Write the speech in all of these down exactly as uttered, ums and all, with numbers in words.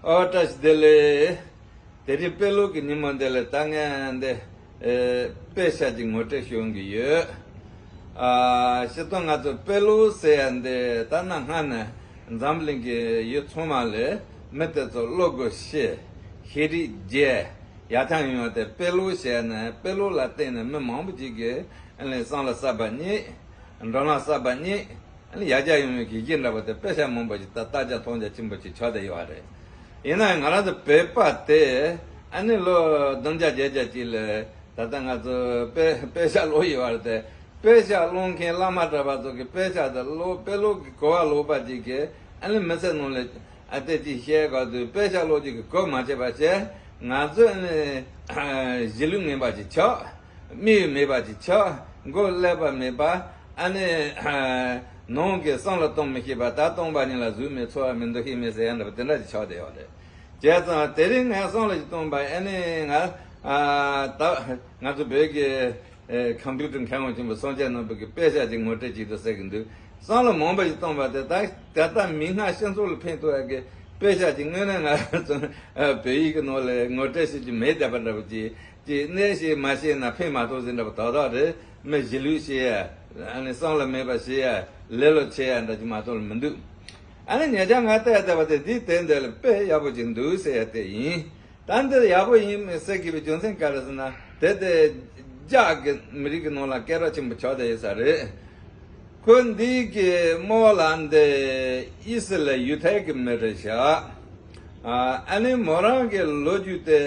ཨོ་བཀྲ་ཤིས་བདེ་ལེགས། དེ་རིང་དཔེ་ཀློག་གི་ཉིན་མོ་འདི་ལ་ད་ངས་འདི་ཨེ་དཔེ་ཆ་ཅིག་ངོ་སྤྲོད་ཞུ་གི་ཡོད། ཨ་སྤྱིར་བཏང་ང་ཚོ་དཔེ་ཀློག་ཟེར་ཡ་འདི་ད་ནངས་སྔ་ནས་འཛམ་གླིང་གི་ཡུལ་ཚང་མ་ལ་མི་དེ་ཚོ་ཀློག་དགོས་ཤེས་ཤེས་རིག་རྒྱས་ཡར་ཐོན་ཡོང་བ་དེ། དཔེ་ཀློག་བྱས་ནས་དཔེ་ཀློག་ལ་བརྟེན་ནས་མི་མང་པོ་ཅིག་གིས་ཨ་ནི་བསམ་བློ་གསར་པ་རྙེད། འགྲོ་ལམ་གསར་པ་རྙེད། ཨ་ནི་ཡར་རྒྱས་ཡོང་བའི་གི་གཞི་འདྲ་པོ་དེ་དཔེ་ཆ་མང་པོ་ཞིག་ད་ལྟ་རྒྱ་མཐོང་རྒྱ་ཆེན་པོ་ཞིག་ཆགས་བསྡད་ཡོད་རེད། ཡིན་ན་ང་རང་ཚོ་བོད་པ་དེ་ཨ་ནི་ལོ་བདུན་བརྒྱ་བརྒྱད་བརྒྱ་ཅིག་ལ་ད་ལྟ་ང་ཚོ་དཔེ་དཔེ་ཆ་ཀློག་ཡོད་རེད་དེ། དཔེ་ཆ་ཀློག་མཁན་བླ་མ་གྲྭ་པ་ཚོ་གི་དཔེ་ཆ་དེ་ཀློག་དཔེ་ཀློག་གི་གོ་བ་ལོག་པ་ཅིག་གིས་ཨ་ནི་མི་ཚེ་ནང་ལ་ཨ་ཏེ་ཅིག་བཤད་ག་དུས་དཔེ་ཆ་ཀློག་ཅིག་གི་གོ་མ་ཆོད་པ་བྱས། ང་ཚོ་ཨ་ནི་གཞིས་ལུས་ངན་པ་ཅིག་ཆགས། དམིགས་ཡུལ་མེད་པ་ཅིག་ཆགས། མགོ་ཀླད་པ་མེད་པ། ཨ་ནི་ནང་གི་བསམ་བློ་གཏོང་མི་ཤེས་པ། ད་སྟོང་པ་ཉིད་ལ་གཟུགས་མེད་ཚོར་བ་མི་འདུག་ཤེས་མེད་ཟེར་ཡ་འདྲ་པོ་དེ་འདྲ་ཅིག་ཆགས་བསྡད་ཡོད་རེད། བྱས་ཙང་དེ་རིང་ངས་བསམ་བློ་ཞིག་གཏོང་པ་ཨ་ནི་ང་ཨ་ད་ང་ཚོ་བོད་ཀྱི་ཨེ་ཁམ་པུ་ཊར་མཁས་དབང་ཆེན་པོ་སངས་རྒྱས་རྣམ་པ་གི་དཔེ་ཆ་ཅིག་ངོ་སྤྲོད་ཅིག་ཏུ་ཟེར་གི་འདུག་བསམ་བློ་མང་པོ་ཞིག་གཏོང་པ་དེ་ད་ད་ལྟ་མིག་སྔ་སྤྱི་ཚོགས་ལ་ཕན་ཐོགས་ཡ་གི་དཔེ་ཆ་ཅིག་དངོས་གནས་ང་ཚོ་བོད་ཡིག་གི་ནང་ལ་ངོ་སྤྲོད་བྱེད་རྒྱུ་མེད་བསྡད་པ་འདྲ་པོ་ཅིག་ཅིག་གནས་ཤིག་མ་ཤེས་ན་ཕན་མ་ཐོགས་ཟེར་འདྲ་པོ་ཏག་ཏག་རེད། མི་གཞིས་ལུས་བྱེད་ཡ་ཨ་ནི་བསམ་བློ་མེད་པ་བྱེད་ཡ་ལེ་ལོ་བྱེད་ཡ་འདྲ་ཅིག་མ་གཏོགས་མི་འདུག་ཨ་ནི་ཉེ་ཆར་ང་བལྟས་བལྟས་པ་དེ་འདིའི་དེབ་འདི་ལ་དཔེ་ཡག་པོ་ཅིག་འདུག་ཟེར་ཡ་དེ་ཡིན། ད་འདི་ཡག་པོ་ཡིན་མིན་ཟེར་དགོས་པའི་རྒྱུ་མཚན་ག་རེ་ཟེར་ན། དེ་དེ་རྒྱ་གི་མི་རིགས་ཀྱི་ནང་ལ་སྐད་གྲགས་ཆེན་པོ་ཆགས་བསྡད་ཡོད་ས་རེད། ཁོ་འདི་གི་རྨོ་ལགས་འདི་ཨི་སི་ལ་ཡུ་ཐའི་གི་མི་རེད་ཤག་ཨ་ནི་མོ་རང་གི་ལོ་རྒྱུས་དེ་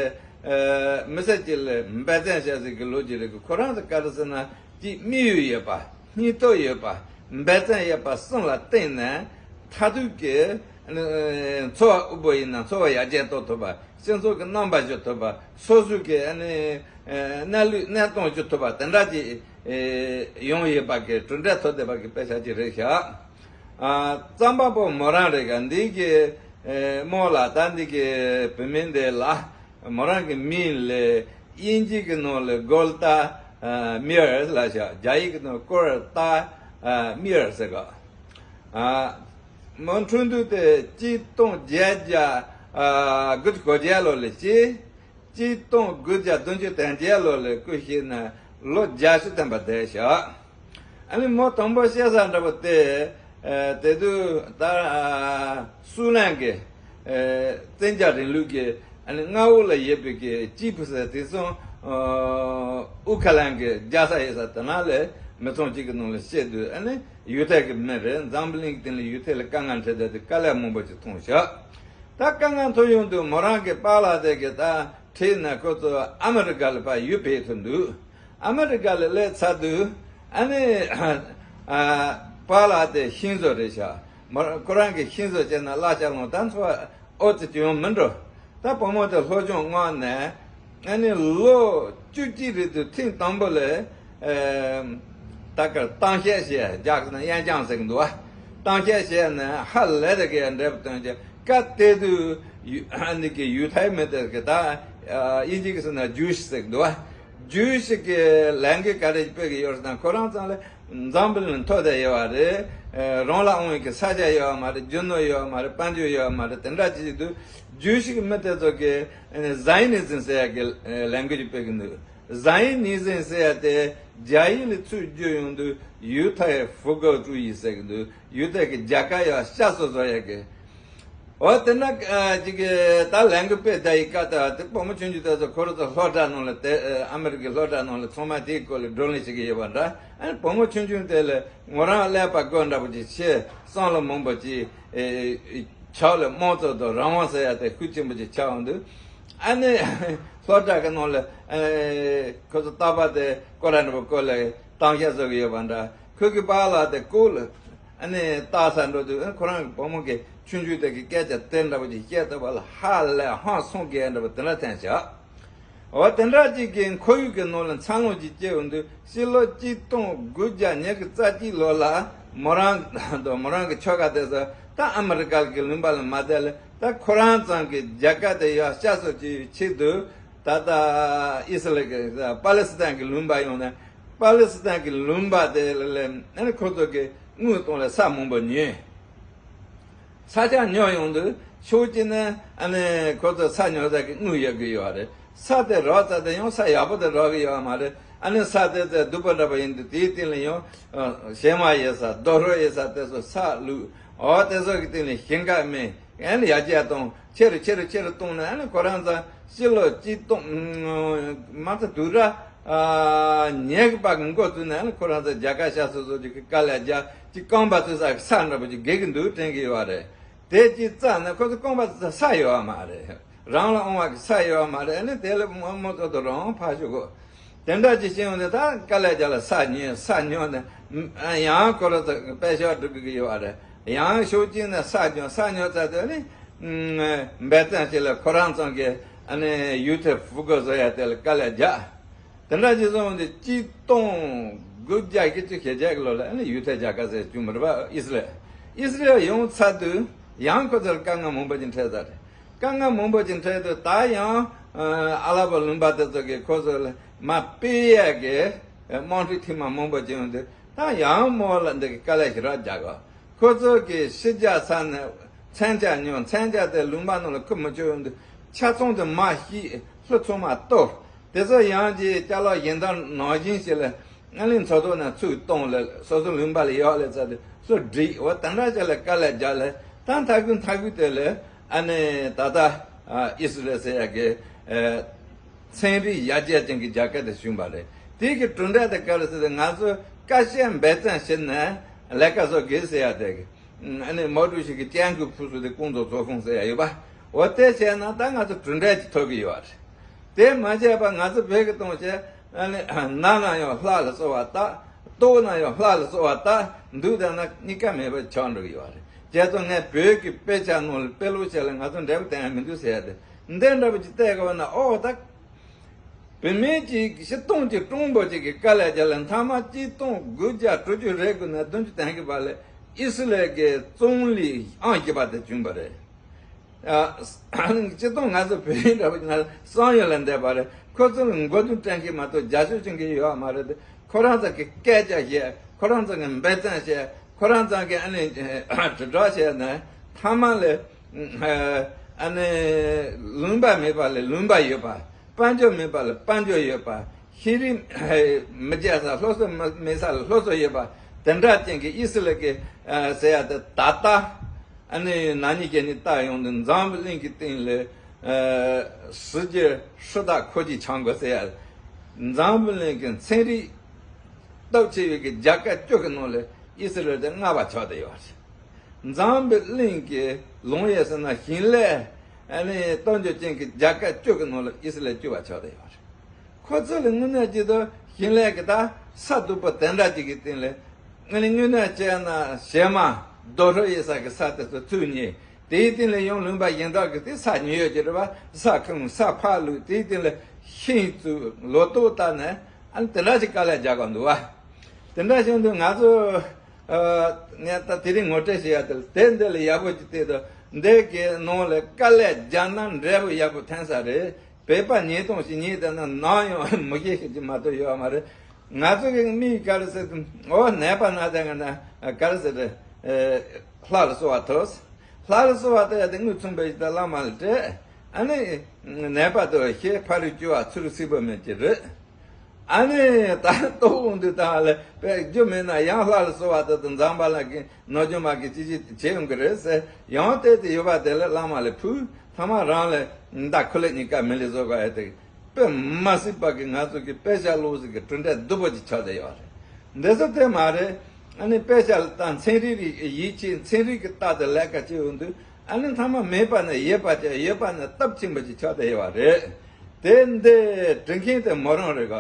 མི་སེར་གྱི་ལ་འབད་བརྩོན་བྱ་ཟེར་གི་ལོ་རྒྱུས་རེད་གི། ཁོ་རང་ཚོ་ག་རེ་ཟེར་ན་ཅིག་དམིགས་ཡུལ་ཡོད་པ། སྙིང་སྟོབས་ཡོད་པ། འབད་བརྩོན་ཡོད་པ་གསུམ་ལ་བརྟེན་ནས་མཐར་ཐུག་གི་འཚོ་བ་དབུལ་པོ་ཡིན་ན་འཚོ་བ་ཡར་རྒྱས་གཏོང་ཐུབ་པ། སྤྱི་ཚོགས་ཀྱི་རྣམ་པ་ཞུ་ཐུབ་པ། སོ་སོའི་གི་ཨ་ནི་གནས་ལུགས་གནས་སྟངས་ཞུ་ཐུབ་པ་དེ་འདྲ་ཅིག་ཡོང་ཡོད་པ་གི་གྲུབ་འབྲས་ཐོབ་བསྡད་པ་གི་དཔེ་ཆ་ཅིག་རེད་ཤག་ཨ་རྩོམ་པ་པོ་མོ་རང་རེད་ག་འདི་གི་རྨོ་ལགས། ད་འདི་གི་བུད་མེད་འདི་ལ་མོ་རང་གི་མིང་ལ་དབྱིན་ཇི་གི་ནང་ལ་གོལ་ཏ་མི་ཡར་ལབ་ཤག་རྒྱ་ཡིག་གི་ནང་ལ་ཀོལ་ཏ་མི་ཡར་ཟེར་ག་ཨ་མོ་འཁྲུངས་དུས་དེ་གཅིག་སྟོང་བརྒྱད་བརྒྱ་དགུ་བཅུ་གོ་བརྒྱད་ལོ་ལ་སྐྱེས། གཅིག་སྟོང་དགུ་བརྒྱ་བདུན་ཅུ་དོན་བརྒྱད་ལོ་ལ་སྐུ་གཤེགས་ནས་ལོ་བརྒྱད་ཅུ་ཐམ་པ་འདས་ཤག་ཨ་ནི་མོ་དང་པོ་སྐྱེས་ས་འདྲ་པོ་དེ་ཨ་དེ་དུས་ད་ཨ་སུའུ་ལན་གྱི་ཨ་བཙན་རྒྱལ་རིང་ལུགས་ཀྱི་ཨ་ནི་མངའ་འོག་ལ་ཡོད་པའི་གི་ཅི་ཕུ་ཟེར་དེ་ཚོ་ཨ་ཨུ་ཁ་ལན་གྱི་རྒྱལ་ས་ཡོད་ས་དེ་ན་ལ་མི་ཚང་གཅིག་གི་ནང་ལ་སྐྱེས་དུས། ཨ་ནི་ཡུ་ཐའི་གི་མི་རེད། འཛམ་བུ་གླིང་གི་སྟེང་ལ་ཡུ་ཐའི་ལ་དཀའ་ངལ་འཕྲད་བསྡད་དུས་དཀའ་ལས་མང་པོ་ཅིག་མཐོང་ཤག་ད་དཀའ་ངལ་ཐོན་ཡོང་དུས་མོ་རང་གི་པཱ་ལགས་དེ་གི་ད་ཁྲིད་ནས་ཁོ་ཚོ་ཨ་མི་རི་ཀ་ལ་ཕར་ཡུལ་ཕེབས་ཐུབ་འདུག་ཨ་མི་རི་ཀ་ལ་སླེབས་ཚར་དུས་ཨ་ནི་ཨ་པཱ་ལགས་དེ་ཤིང་བཟོ་རེད་ཤག་མོ་རང་ཁོ་རང་གི་ཤིང་བཟོ་བྱས་ན་གླ་ཆ་ལོངས། ད་འཚོ་བ་ཨོ་ཙི་ཅི་ཡོང་མི་འགྲོ། ད་བུ་མོ་དེ་སློབ་སྦྱོང་མངགས་ནས་ཨ་ནི་ལོ་བཅུ་གཅིག་རིང་དུ་ཐེངས་དང་པོ་ལ་ཨེ་ད་གར་གཏམ་བཤད་བྱས། རྒྱ་གི་ནང་དབྱེན་སྦྱོང་ཟེར་གི་འདུག་བ། གཏམ་བཤད་བྱས་ནས་ཧ་ལས་དེ་གའི་འབྲས་བུ་ཐོན་ཅིག་སྐབས་དེ་དུས་ཡུ་ཨ་ནི་གི་ཡུ་ཐའི་མི་དེ་གི་ད་ཨ་དབྱིན་ཇི་གི་ཟེར་ན་ཇུའུ་ཤི་ཟེར་གི་འདུག་བ། ཇུའུ་ཤི་གི་ལས་འགུལ་ག་རེ་སྤེལ་གི་ཡོད་རེད་དང་། ཁོ་རང་ཚང་ལ་འཛམ་བུ་གླིང་ཐོར་བསྡད་ཡོད་པ་རེད། ཨེ་རང་ལ་དབང་བའི་གི་ས་ཆ་ཡོད་པ་མ་རེད། རྒྱུ་ནོར་ཡོད་པ་མ་རེད། དཔལ་འབྱོར་ཡོད་པ་མ་རེད། དེ་འདྲ་ཅིག་འདུག་ཇུའུ་ཤི་གི་མི་དེ་ཚོ་གི་ཨེ་ཟ་ཡི་ནི་ཛིམ་ཟེར་ཡ་གི་ཨེ་ལས་འགུལ་ཅིག་སྤེལ་གི་འདུག་ཟ་ཡི་ནི་ཛིམ་ཟེར་ཡ་དེ་རྒྱ་ཡིག་ལ་ཚུར་བསྒྱུར་ཡོང་དུས་ཡུ་ཐའི་ཧྥུ་གོ་ཀྲུའུ་ཡི་ཟེར་གི་འདུག་ཡུ་ཐའི་གི་རྒྱལ་ཁབ་ཡར་བསྐྱར་གསོ་བཟོ་ཡ་གི། འོ་དེ་འདྲ་ཨ་ཅིག་གི་ད་ལས་འགུལ་སྤེལ་བསྡད་ཡི་སྐབས་དེ་བ་དེ་བུ་མོ་ཆུང་ཆུང་དེ་ཚོ་ཁོ་རང་ཚོ་སློབ་གྲྭ་ནང་ལ་དེ་ཨ་ཨ་མི་རི་ཀའི་སློབ་གྲྭ་ནང་ལ་ཚང་མ་དེའི་སྐོར་ལ་བགྲོ་གླེང་བྱེད་ཀྱི་ཡོད་པ་འདྲ། ཨ་ནི་བུ་མོ་ཆུང་ཆུང་དེ་ལ་མོ་རང་ཀླད་པ་རྒོད་འདྲ་པོ་ཅིག་བྱས། བསམ་བློ་མང་པོ་ཅིག་ཨེ་ཆགས་ལ་དམངས་གཙོ་དང་རང་དབང་ཟེར་ཡ་དེ་ཤུགས་ཆེན་པོ་ཅིག་ཆགས་འོང་དུས། ཨ་ནི་སློབ་གྲྭ་གི་ནང་ལ་ཨེ་ཁོ་ཚོ་རྟག་པར་དེ་སྐོར་ར་འདྲ་པོ་སྐོར་ལ་གཏམ་བཤད་བཟོ་གི་ཡོད་པ་འདྲ། ཁོ་གི་པཱ་ལགས་དེ་སྐོར་ལ་ཨ་ནི་ལྟ་ས་འགྲོ་དུས། ཨ་ཁོ་རང་གི་བུ་མོ་གི་ཆུང་ཆུང་དེ་གི་སྐད་ཆ་དེ་འདྲ་པོ་ཅིག་བཤད་ཐུབ་པ་ལ་ཧ་ལས་ཧང་སངས་གི་འདྲ་པོ་དེ་འདྲ་ཐོན་ཤག་འོ་དེ་འདྲ་ཅིག་གི་ཁོར་ཡུག་གི་ནང་ལ་འཚར་ལོངས་ཅིག་སྐྱེ་འོང་དུས། ཕྱི་ལོ་གཅིག་སྟོང་དགུ་བརྒྱ་ཉི་ཤུ་རྩ་གཅིག་ལོ་ལ་མོ་རང་དང་མོ་རང་གི་ཁྱོ་ག་དེ་ཚོ་ད་ཨ་མི་རི་ཀ་གི་ལུང་པ་ལ་མ་བསྡད་ལ། ད་ཁོ་རང་ཚང་གི་རྒྱལ་ཁབ་དེ་ཡར་བསྐྱར་གསོ་བྱེད་ཆེད་དུ་ད་ལྟ་ཨི་སི་རལ་གི་པ་ལི་སི་ཐན་གི་ལུང་པ་ཡོང་ནས། པ་ལི་སི་ཐན་གི་ལུང་པ་དེ་ལ་ཨ་ནི་ཁོ་ཚོ་གི་དངུལ་གཏོང་ལ་ས་མང་པོ་ཉོས། ས་ཆ་ཉོ་ཡོང་དུས་ཕྱོགས་གཅིག་ནས་ཨ་ནི་ཁོ་ཚོ་ས་ཉོ་ས་གི་དངུལ་ཡོད་གི་ཡོད་རེད། ས་དེ་རག་ཙ་དེ་ཡང་ས་ཡག་པོ་དེ་རག་གི་ཡོད་མ་རེད། ཨ་ནི་ས་དེ་ཚོ་སྡུག་པོ་འདྲ་པོ་ཡིན་དུས་དེའི་སྟེང་ལ་ཡང་བྱེ་མ་ཡོད་ས་རྡོ་རོ་ཡོད་ས་དེ་ཚོ་ས་བླུགས། འོ་དེ་ཚོ་གི་སྟེང་ལ་ཞིང་ཁ་སྨན། ཨ་ནི་ཡར་རྒྱས་གཏོང་། ཆེ་རུ་ཆེ་རུ་ཆེ་རུ་གཏོང་ནས། ཨ་ནི་ཁོ་རང་ཚོ་སྤྱི་ལོ་གཅིག་སྟོང་མ་ཚད་དུས་རབས་ཉེར་པ་གི་འགོ་བཙུགས་ནས། ཨ་ནི་ཁོ་རང་ཚོ་རྒྱལ་ཁབ་ཤ་སོ་སོ་ཅིག་གི་དཀའ་ལས་རྒྱག་ཅིག་རྐང་པ་བཙུགས་ས་གི་ས་འདྲ་པོ་ཅིག་དགོས་ཀྱི་འདུག་དྲན་གྱི་ཡོད་རེད། དེ་ཅིག་བཙལ་ནས་ཁོ་ཚོ་རྐང་པ་བཙུགས་ས་ས་ཡོད་མ་རེད། རང་ལ་དབང་བ་གི་ས་ཡོད་མ་རེད། ཨ་ནི་དེ་ལ་མོ་མོ་ཚོ་དུ་རང་ཕར་ཞུགས་གོ། དེ་འདྲ་ཅིག་བྱས་ཡོང་དུས་ད་དཀའ་ལས་རྒྱག་ལ་ས་ཉོས། ས་ཉོས་ནས་ཡང་ཁོ་རང་ཚོ་དཔེ་ཤོག་སྒྲིག་གི་ཡོད་རེད། ཡང་ཕྱོགས་གཅིག་ནས་ས་ཉོས། ས་ཉོས་ཚར་དུས་ནི་འབད་བརྩོན་བྱས་ལ་ཁོ་རང་ཚོ་གི་ཨ་ནི་ཡུ་ཐེ་ཧྥུ་གོ་བཟོ་ཡ་དེ་ལ་དཀའ་ལས་རྒྱག། དེ་འདྲ་ཅིག་སོང་དུས་གཅིག་སྟོང་དགུ་བརྒྱ་བཞི་བཅུ་ཞེ་བརྒྱད་ཀྱི་ལོ་ལ་ཨ་ནི་ཡུ་ཐེ་རྒྱལ་ཁབ་ཟེར་བྱུང་མ་རེད་པ། ཨི་སི་རེལ། ཨི་སི་རེལ་ཡོང་ཚར་དུས་ཡང་ཁོ་ཚོར་དཀའ་ངལ་མང་པོ་ཅིག་འཕྲད་ཚར་རེད། དཀའ་ངལ་མང་པོ་ཅིག་འཕྲད་དུས་ད་ཡང་ཨ་ལ་པོ་ལུང་པ་དེ་ཚོ་གིས་ཁོ་ཚོ་ལ་མར་སྤེལ་ཡས་ཀྱི་དམག་འཁྲུག་ཐེངས་མ་མང་པོ་ཅིག་ཡོང་དུས་ད་ཡང་མོ་ལ་འདི་གི་དཀའ་ལས་ཞེ་དྲག་རྒྱག་གོ། ཁོ་ཚོ་གིས་ཕྱི་རྒྱལ་ས་ནས་མཚོན་ཆ་ཉོ། མཚོན་ཆ་དེ་ལུང་པ་ནང་ལ་ཁུར་མི་ཆོག་ཡོང་དུས་ཆ་ཚང་དེ་མར་བཤིག་ལྷུ་ཚང་མ་གཏོར། དེ་ཚོ་ཡང་ཅིག་ཅ་ལག་གཞན་དག་ནང་བཞིན་བྱས་ལ་ཨ་ནི་མཚོ་ཐོག་ནས་ཚུར་གཏོང་ལ་སོ་སོ་ལུང་པ་ལ་ཡོད་ལ་ཚར་དུས་སུ་བསྒྲིགས། འོ་དེ་འདྲ་བྱས་ལ་དཀའ་ལས་རྒྱག་ལ་ད་མཐའ་འཁོར་མཐའ་འཁོར་དེ་ལ་ཨ་ནི་ད་ལྟ་ཨ་ཨི་སི་རེལ་ཟེར་ཡ་གི་ཨ་ཚན་རིག་ཡར་རྒྱས་ཅན་གྱི་རྒྱལ་ཁབ་དེ་བྱུང་བ་རེད། དེ་གི་གྲུབ་འབྲས་དེ་ག་རེ་ཟེར་ན། ང་ཚོས་དཀའ་སྤྱད་འབད་བརྩོན་བྱས་ནས་ལས་ཀ་བཟོ་དགོས་ཟེར་ཡ་དེ་གི། ཨ་ནི་毛主席的艰苦朴素的工作作风ཟེར་ཡ་ཡོད་པ། འོ་དེ་བྱས་ན་ད་ང་ཚོ་གྲུབ་འབྲས་ཅིག་ཐོབ་ཀྱི་ཡོད་རེད། དེ་མ་བྱས་པ་ང་ཚོ་བོད་ཀྱི་གཏོང་བྱས། ཨ་ནི་ནམ་ན་ཡང་ལྷ་ལ་གསོལ་བ་བཏབ། ལྟོགས་ན་ཡང་ལྷ་ལ་གསོལ་བ་བཏབ། འདུག་ད་ན་གཉིས་ཀ་མེད་པ་ཆགས་འགྲོ་གི་ཡོད་རེད། བྱས་ཙང་ངས་བོད་ཀྱི་དཔེ་ཆ་ནང་ལ་དཔེ་ཀློག་བྱས་ལ་ང་ཚོ་འབྲས་བུ་དེ་ཡང་མི་འདུག་ཟེར་ཡ་དེ་འདི་འདྲ་པོ་ཅིག་བལྟས་དགོས་ན། ཨོ་ད། བུད་མེད་ཅིག་སྤྱིར་བཏང་གི་སྤྲང་པོ་ཅིག་གི་དཀའ་ལས་རྒྱག་ལ་མཐའ་མ་གཅིག་སྟོང་དགུ་བརྒྱ་དྲུག་ཅུ་རེ་དགུ་ནས་བདུན་ཅུ་དོན་དགུ་བར་ལ་ཨི་སི་རལ་གྱི་ཙུང་ལི་ཨང་བཞི་པ་དེ་བྱུང་བ་རེད། ཨ། སྤྱིར་བཏང་ང་ཚོ་བོད་རིགས་འདྲ་པོ་ཅིག་ན་བསམ་ཡུལ་ལས་འདས་པ་རེད། ཁོ་ཚོ་ལ་མགོ་རྟིང་སྤྲད་མཁན་མ་གཏོགས་རྒྱབ་སྐྱོར་བྱེད་མཁན་ཡོད་མ་རེད་དེ། ཁོ་རང་ཚོ་གི་སྐད་ཆ་བཤད། ཁོ་རང་ཚོ་གི་འབད་བརྩོན་བྱས། ཁོ་རང་ཚོ་གི་ཨ་ནི་དྲིལ་བསྒྲགས་བྱས་ནས་མཐའ་མ་ལ་ཨ་ནི་ལུང་པ་མེད་པ་ལ་ལུང་པ་ཡོད་པ། དཔལ་འབྱོར་མེད་པ་ལ་དཔལ་འབྱོར་ཡོད་པ། ཤེས་རིག་མི་རྒྱས་ས། སློབ་གསོ་མི་མེད་ས་ལ་སློབ་གསོ་ཡོད་པ། དེ་འདྲ་ཅན་གྱི་ཨི་སི་རལ་གྱི་ཟེར་ཡ་དེ་ད་ལྟ་ཨ་ནི་ནག་ཉེས་ཀྱི་ནི་བལྟ་ཡོང་དུས་འཛམ་བུ་གླིང་གི་སྟེང་ལ་གཟི་བརྗིད་ཧྲི་ཏ་ཁོ་གྱིས་འཆང་དགོས་ཟེར་ཡ། འཛམ་བུ་གླིང་གི་ཚན་རིག་སྟོབས་ཆེ་བའི་གི་རྒྱལ་ཁབ་བཅུ་གི་ནང་ལ་ཨི་སི་རལ་དེ་ལྔ་པ་ཆགས་བསྡད་ཡོད་རེད། འཛམ་བུ་གླིང་གི་ལོང་ཡས་ཟེར་ན་ཞིང་ལས་ཨ་ནི་སྟོབས་འབྱོར་ཅན་གྱི་རྒྱལ་ཁབ་བཅུ་གི་ནང་ལ་ཨི་སི་རལ་བཅུ་པ་ཆགས་བསྡད་ཡོད་རེད། ཁོ་ཚོ་ལ་དངོས་གནས་ཅིག་ཏུ་ཞིང་ལས་ཀྱི་ད་ས་སྡུག་པོ་དེ་འདྲ་ཅིག་གི་སྟེང་ལ་ཨ་ནི་དངོས་གནས་བྱས་ན་བྱེ་མ་རྡོ་ཧྲུག་ཡས་ས་གི་ས་དེ་ཚོ་ཚུར་ཉོས། དེའི་སྟེང་ལ་ཡང་ལུང་པ་གཞན་དག་གི་དེ་ས་ཉོས་ཡོད་ཀྱི་རེད་པ། ས་ཁུངས་ས་ཕར་བླུགས། དེའི་སྟེང་ལ་ཤིང་བཙུགས། ལོ་ཏོག་བཏབ་ནས་ཨ་ནི་དེ་འདྲ་ཞིག་དཀའ་ལས་རྒྱག་གི་འདུག་བ། དེ་འདྲ་བྱུང་དུས་ང་ཚོ་ཨ་ངས་ད་དེ་རིང་ངོ་སྤྲོད་བྱེད་ཡ་དེ་ལ་དེ་འདི་ལ་ཡག་པོ་ཅིག་བལྟས་དུས་འདི་གི་ནང་ལ་དཀའ་ལས་རྒྱག་ན་འབྲས་བུ་ཡག་པོ་ཐོན་ས་རེད། བོད་པ་ཉིས་སྟོང་ཞིག་ཉིས་དེ་ན་ནམ་ཡང་མི་ཤེས་ཤེས་ཀྱི་མ་གཏོགས་ཡོད་མ་རེད། ང་ཚོ་གི་མིས་ག་རེ་ཟེར་དུས། འོ་ནད་པ་ན་དེ་ང་ན་ག་རེ་ཟེར་རེད། ལྷ་ལ་གསོལ་བ་ཐོབ། ལྷ་ལ་གསོལ་བ་ཐོབ་ཡ་དེ་དངུལ་མཚོན་པའི་ཞིག་ད་བླ་མ་ལ་སྤྲད། ཨ་ནི་ནད་པ་དེ་ཤེས། ཕ་རོལ་སྐྱོ་བ་ཚུར་སིག་པ་མེད་ཀྱི་རེད། ཨ་ནི་ད་ལྟོགས་འོང་དུས་ད་ལས་པས་རྒྱུ་མེད་ན་ཡང་ལྷ་ལ་གསོལ་བ་ཐོབ་དང་འཛམ་བུ་གླིང་གི་ནོར་རྒྱུན་མ་གི་ཅི་ཅི་བྱེད་ཡོང་གི་རེད་ཟེར། ཡང་བལྟས་ཏེ་ཡོད་པ་དེ་ལས་བླ་མ་ལ་ཕུལ། ཐ་མ་རང་ལ་མདའ་ཁུ་ལེ་གཉིས་ཀ་མི་ལི་བཟོ་ག་ཡ་དེ་དཔེ་མ་སྲིད་པ་གི་ང་ཚོ་གི་དཔེ་ཆ་ཀློག་ཟིག་གི་གྲུབ་འབྲས་སྡུག་པོ་ཅིག་ཆགས་བསྡད་ཡོད་རེད། འདི་ཚོ་དེ་མ་རེད། ཨ་ནི་དཔེ་ཆ་ལ་ད་ཚན་རིག་རིག་ཡིད་ཆེས། ཚན་རིག་གི་རྟགས་དེ་ལས་ཀ་བྱེད་ཡོང་དུས་ཨ་ནི་ཐ་མ་མེད་པ་ནས་ཡོད་པ་བྱས། ཡོད་པ་ནས་སྟོབས་ཆེན་པོ་ཅིག་ཆགས་བསྡད་ཡོད་རེད། དེ་འདི་འབྲི་མཁན་དེ་མོ་རང་རེད་ག་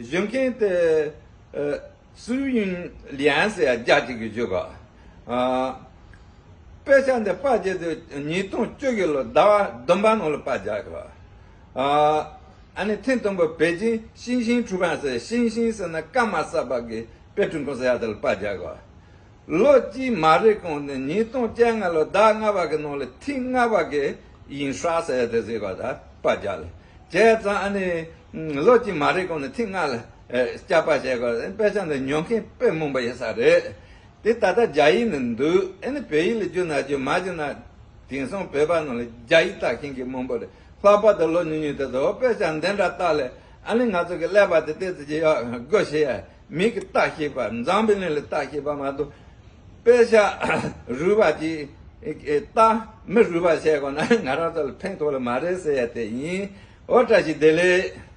ཞུ་མཁན་དེ་ཨ་སུའུ་ཡུན་ལིན་ཟེར་ཡ་རྒྱ་ཅིག་གིས་བརྗོད་ག་ཨ་དཔེ་ཆ་འདི་པར་རྒྱག་དུས་ཉིས་སྟོང་བཅུ་གི་ལོ་ཟླ་བ་བདུན་པ་ནང་ལ་པར་རྒྱག་གི་རེད། ཨ་ཨ་ནི་ཐེངས་དང་པོ་པེ་ཅིང་ཤིང་ཤིང་ཁྲུའུ་པན་ཟེར། ཤིང་ཤིང་ཟེར་ན་ཀ་མ་ས་པ་གི་དཔེ་སྐྲུན་ཁང་ཟེར་ཡ་དེ་ལ་པར་རྒྱག་གི་རེད། ལོ་གཅིག་མ་རེད་གོང་ནས་ཉིས་སྟོང་བཅོ་ལྔ་ལོ་ཟླ་ལྔ་པ་གི་ནང་ལ་ཐེངས་ལྔ་པ་གི་ཡིན་ཧྲ་ཟེར་ཡ་དེ་ཟེར་ག་ད་པར་རྒྱག་ལ། བྱས་ཙང་ཨ་ནི་ལོ་གཅིག་མ་རེད་གོང་ནས་ཐེངས་ལྔ་ལ་ཨེ་བསྐྱར་པར་བྱས་ག་དཔེ་ཆ་འདི་ཉོ་མཁན་དཔེ་མང་པོ་ཡོད་ས་རེད། དེ་ད་ལྟ་རྒྱ་ཡིག་ནས་འདུག་ཨ་ནི་བོད་ཡིག་ལ་བསྒྱུར་ན་བསྒྱུར་མ་བསྒྱུར་ན། དེང་སང་བོད་པ་ནང་ལ་རྒྱ་ཡིག་ལྟ་མཁན་གྱི་མང་པོ་རེད། ལྷག་པར་དུ་ལོ་ཉུང་ཉུང་དེ་ཚོ་དཔེ་ཆ་འདི་འདྲ་ལྟ་ལས། ཨ་ནི་ང་ཚོ་གི་ཀླད་པ་དེ་ཏོག་ཙམ་ཅིག་ཡག་དགོས་ཤེས་ཡ། མི་གི་ལྟ་ཤེས་པ། འཛམ་བུ་གླིང་ལ་ལྟ་ཤེས་པ་མ་གཏོགས། དཔེ་ཆ་རུལ་བ་ཅིག་ལྟ། མི་རུལ་བ་བྱས་དགོས་ན་ང་རང་ཚོ་ལ་ཕན་ཐོགས་ལ་མ་རེད་ཟེར་ཡ་དེ་ཡིན། ཨོ་བཀྲ་ཤིས་བདེ་ལེགས།